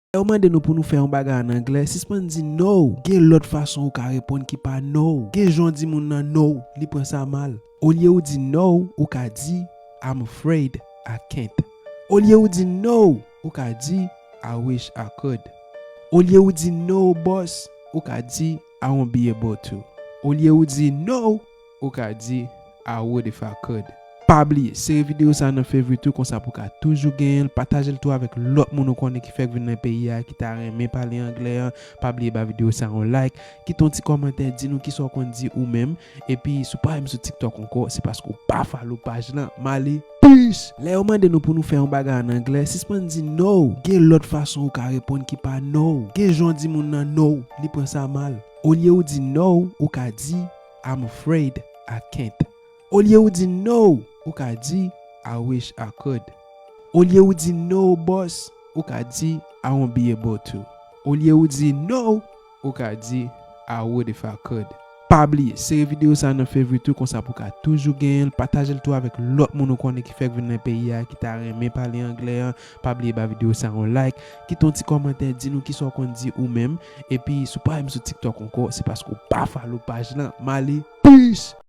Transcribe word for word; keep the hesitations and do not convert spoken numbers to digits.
Lè yo mande nou pou nou fè yon bagay an anglè, sispann di no. Gen lòt fason ou ka reponn ki pa no. Gen jan w di moun nan no, li pran sa mal. Olye ou di no, ou ka di I'm afraid I can't. Olye ou di no, ou ka di I wish I could. Olye ou di no, boss, ou ka di I won't be able to. Olye ou di no, ou ka di I would if I could. Pa bliye, sere videyo sa nan favorite ou, konsa pou ka toujou genyen l. Pataje l tou avèk lòt moun ou konnen ki fèk vin nan peyi a, ki ta renmen pale anglè an. Pa bliye ba videyo sa yon like, kite yon ti kòmantè, di nou kisa w konn di ou menm. Epi, si w pa renmen sou TikTok ankò, se paske w pa follow paj lan. M ale, peace! Lè yo mande nou pou nou fè yon bagay an anglè, sispann di no. Gen lòt fason ou ka reponn ki pa no. Gen jan w di moun nan no, li pran sa mal. Olye ou di no, ou ka di I'm afraid I can't. Olye ou di no, ou ka di I wish I could. Olye ou di no, boss, ou ka di I won't be able to. Olye ou di no, ou ka di I would if I could. Pa bliye, sere videyo sa nan favorite ou, konsa pou ka toujou genyen l. Pataje l tou avèk lòt moun ou konnen ki fèk vin nan peyi a, ki ta renmen pale anglè an. Pa bliye ba videyo sa yon like, kite yon ti kòmantè, di nou kisa w konn di ou menm. Epi, si w pa renmen sou TikTok ankò, se paske w pa follow paj lan. M ale, peace!